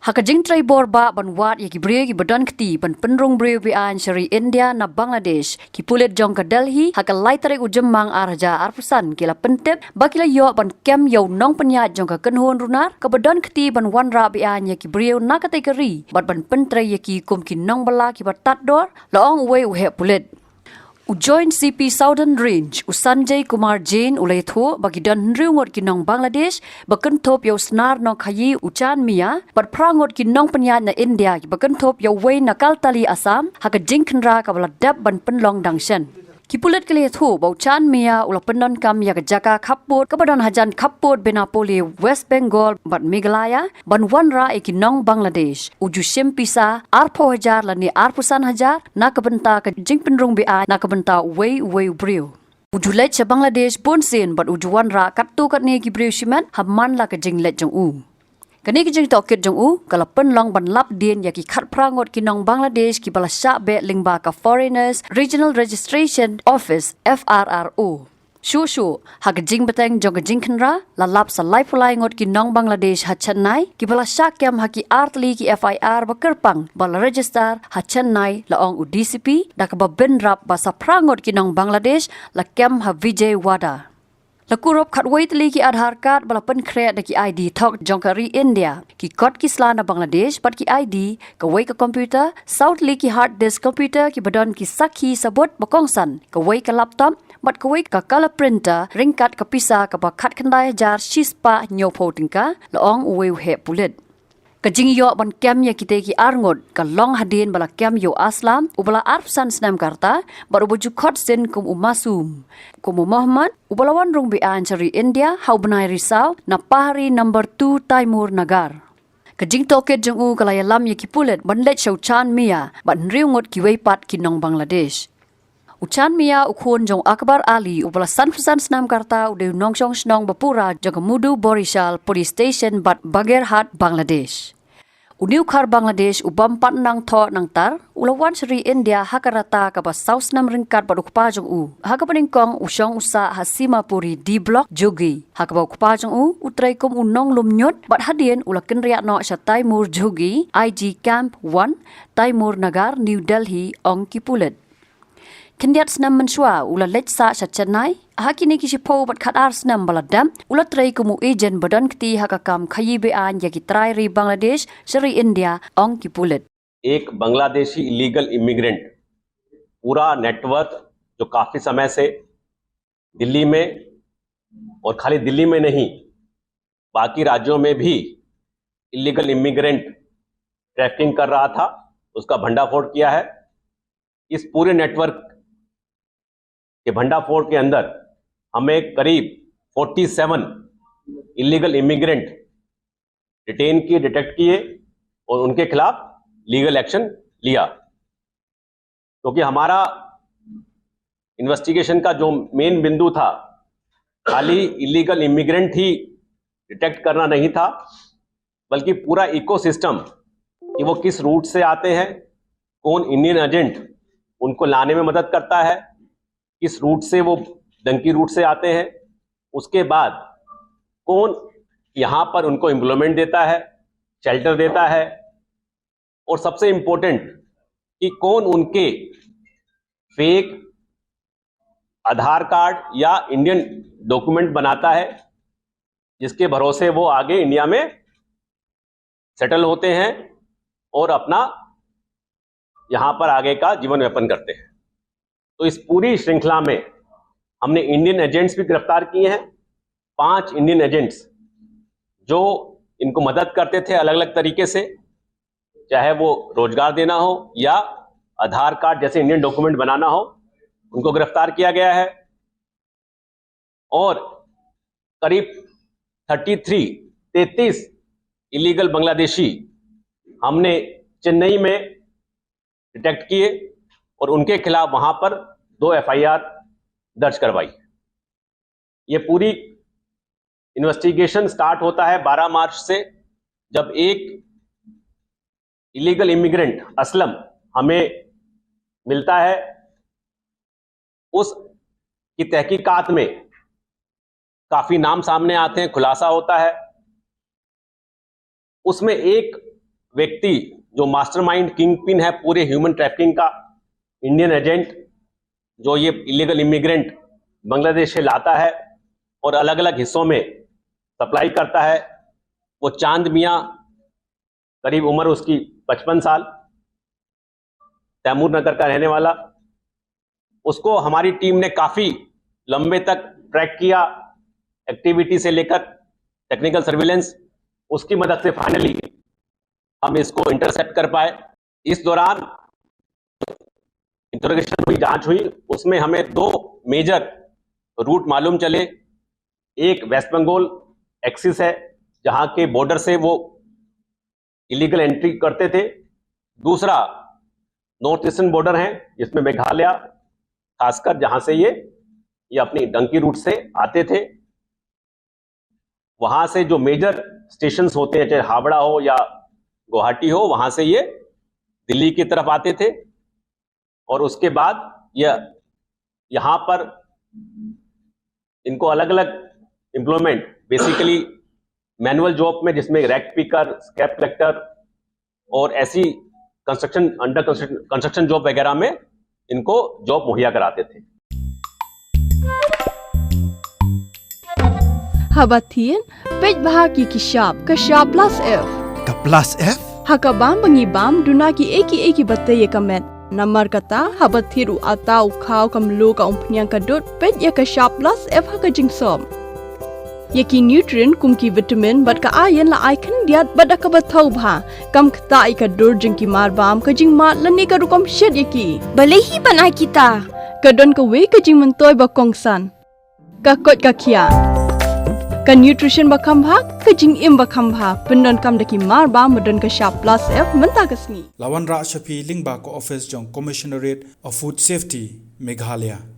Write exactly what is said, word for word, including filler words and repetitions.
Ha ka jingtrei bor ba ban wad ïa ki briew kiba don kti ban pynrung briew beaiñ sha ri India na Bangladesh, ki pulit jong ka Delhi ha ka lai tarik u Jymmang ar hajar arphew san ki la pyntip ba ki la ïoh ban kem ïa u nongpynïaid jong ka kynhun runar kaba don kti ban wanrah beaiñ ïa ki briew na katei ka ri bad ban pyntrei ïa ki kum ki nongbylla kiba tad dor, la ong uwei u heh pulit. U Joint C P Southern Range, u Sanjay Kumar Jain, u la ïathuh ba ki don hynriew ngut ki nong Bangladesh ba kynthup ïa u snar nongkhaïi u Chan Mia bad phra ngut ki nongpynïaid na India kiba kynthup ïa uwei na Kaltali, Assam, ha ka jingkhynra kaba la dep ban pynlong dang shen. Ki pulit ki la ïathuh ba u Chan Mia u la pyndonkam ïa ka jaka khappud kaba don hajan khappud Benapole, West Bengal bad Meghalaya ban wanrah ïa ki nong Bangladesh. U ju shim pisa arphew hajar lane arphew san hajar na ka bynta ka jingpynrung beaiñ na ka bynta uwei uwei u briew. U ju leit sha Bangladesh bun sien bad u ju wanrah katto katne ki briew shimet ha man la ka jingleit jong u. Kane ka jingtohkit jong u ka la pynlong ban lap dien ïa ki khatphra ngut ki nong Bangladesh kiba la shah beh lyngba ka Foreigners Regional Registration Office, F R R O. Shuh shuh ha ka jingbteng jong ka jingkhynra, la lap sa laiphew lai ngut ki nong Bangladesh ha Chennai kiba la shah kem ha ki artylli ki F I R ba kyrpang ba la register ha Chennai, la ong u D C P, da kaba bynrap ba sa phra ngut ki nong Bangladesh la kem ha Vijayawada. La kurup khatwei tylli ki Aadhaar card ba la pynkhreh da ki I D thok jong ka ri India, ki kot ki sla na Bangladesh bad ki I D, kawei ka computer, saw tylli ki hard disk computer kiba don ki sakhi sabut ba kongsan, kawei ka laptop bad kawei ka color printer ryngkat ka pisa kaba khatkhyndai hajar shispah hynñiewphew tyngka, la ong uwei u heh pulit. Ka jingïoh ban kem ïa kitei ki arngut ka long hadien ba la kem ïa u Aslam, uba la arphew san snem ka rta bad uba ju khot sien kum u Masum, kum u Mohammad, uba la wan rung beaiñ sha ri India ha u bnai Risaw na Pahari number two Taimur Nagar. Ka jingtohkit jong u ka la ïalam ïa ki pulit ban leit sha u Chan Mia bad hynriew ngut kiwei pat ki nong Bangladesh. U Chan Mia, u khun jong u Akbar Ali, uba la sanphew san snem ka rta, u dei u nongshong shnong ba pura jong ka Mudu Borishal Police Station bad Bagerhat, Bangladesh. Une u khar Bangladesh u bym pat nang thoh nang tar u la wan sha ri India ha ka rta kaba saw snem ryngkat bad u kpa jong u, ha kaba nyngkong u shong u sah ha Simapuri D Block, Jhogi, ha kaba u kpa jong u u trei kum u nonglum ñiut bad hadien u la kynriah noh sha Taimur Jhogi I G Camp one, Taimur Nagar, New Delhi, ong ki pulit. Khyndiat snem mynshuwa u la leit sah sha Chennai. Ha kine ki shiphew bad khatar snem ba la dep, u la trei kum u agent ba don kti ha ka kam khaïi beaiñ ïa ki trai ri Bangladesh sha ri India, ong ki pulit. एक बांग्लादेशी इलीगल इमिग्रेंट पूरा नेटवर्क जो काफ़ी समय से दिल्ली में, और खाली दिल्ली में नहीं, बाकी राज्यों में भी इलीगल इमिग्रेंट ट्रैफिकिंग कर रहा था, उसका भंडाफोड़ किया है। इस पूरे नेटवर्क के भंडाफोड़ के अंदर हमें करीब फ़ोर्टी सेवन इलीगल इमिग्रेंट डिटेन किए, डिटेक्ट किए और उनके खिलाफ लीगल एक्शन लिया, क्योंकि हमारा इन्वेस्टिगेशन का जो मेन बिंदु था, खाली इलीगल इमिग्रेंट ही डिटेक्ट करना नहीं था, बल्कि पूरा इकोसिस्टम, कि वो किस रूट से आते हैं, कौन इंडियन एजेंट उनको लाने में मदद करता है, किस रूट से वो डंकी रूट से आते हैं, उसके बाद कौन यहाँ पर उनको एम्प्लॉयमेंट देता है, शेल्टर देता है, और सबसे इम्पोर्टेंट कि कौन उनके फेक आधार कार्ड या इंडियन डॉक्यूमेंट बनाता है, जिसके भरोसे वो आगे इंडिया में सेटल होते हैं और अपना यहाँ पर आगे का जीवन यापन करते हैं। तो इस पूरी श्रृंखला में हमने इंडियन एजेंट्स भी गिरफ्तार किए हैं, पांच इंडियन एजेंट्स जो इनको मदद करते थे अलग-अलग तरीके से, चाहे वो रोजगार देना हो या आधार कार्ड जैसे इंडियन डॉक्यूमेंट बनाना हो, उनको गिरफ्तार किया गया है। और करीब थर्टी थ्री, तैंतीस इलीगल बांग्लादेशी हमने चेन्नई में डिटेक्ट किए और उनके खिलाफ वहां पर दो एफआईआर दर्ज करवाई। ये पूरी इन्वेस्टिगेशन स्टार्ट होता है बारह मार्च से, जब एक इलीगल इमिग्रेंट असलम हमें मिलता है। उस की तहकीकात में काफी नाम सामने आते हैं, खुलासा होता है। उसमें एक व्यक्ति जो मास्टरमाइंड, किंग पिन है पूरे ह्यूमन ट्रैफिकिंग का, इंडियन एजेंट, जो ये इलीगल इमिग्रेंट बांग्लादेश से लाता है और अलग-अलग हिस्सों में सप्लाई करता है, वो चांद मियां, करीब उम्र उसकी पचपन साल, तैमूर नगर का रहने वाला, उसको हमारी टीम ने काफी लंबे तक ट्रैक किया, एक्टिविटी से लेकर टेक्निकल सर्विलेंस। उसकी मदद से फाइनली हम इसको इंटरसेप्ट कर पाए। इस दौरान इंटरोगेशन हुई, जांच हुई, उसमें हमें दो मेजर रूट मालूम चले। एक वेस्ट बंगाल एक्सिस है, जहां के बॉर्डर से वो इलीगल एंट्री करते थे। दूसरा नॉर्थ ईस्टर्न बॉर्डर है, जिसमें मेघालय, खासकर जहां से ये ये अपनी डंकी रूट से आते थे। वहां से जो मेजर स्टेशंस होते हैं, चाहे हावड़ा हो या गुवाहाटी हो, वहां से ये दिल्ली की तरफ आते थे। और उसके बाद ये यहाँ पर इनको अलग-अलग एम्प्लॉयमेंट, बेसिकली मैनुअल जॉब में, जिसमें रैक पिकर, स्क्रैप कलेक्टर और ऐसी कंस्ट्रक्शन, अंडर कंस्ट्रक्शन, कंस्ट्रक्शन जॉब वगैरह में इनको जॉब मुहैया कराते थे। Haba thied, peit bha ïa ki shap, ka shap Plus F. Ka Plus F? Ha ka bam ba ngi bam, duna kiei kiei kiba tei ïa ka met. Namar kata, haba thied u atta, u khaw, ka mluh, ka umphniang, ka dud, peit ïa ka shap Plus F ha ka jingsop. Ïa ki nutrient kum ki vitamin bad ka iron la ai khyndiat bad da kaba thaw bha. Kam ktah ïa ka dur jong ki marbam, ka jingmad lane ka rukom shet ïa ki. Balei hi ban ai kita? Ka don kawei ka jingmyntoi ba kongsan. Ka koit ka khiah. Ka nutrition ba kham bha, ka jingim ba kham bha. Pyndonkam da ki marbam ba don ka shap Plus F mynta ka sngi. La wanrah sha phi lyngba ka office jong Commissionerate of Food Safety, Meghalaya.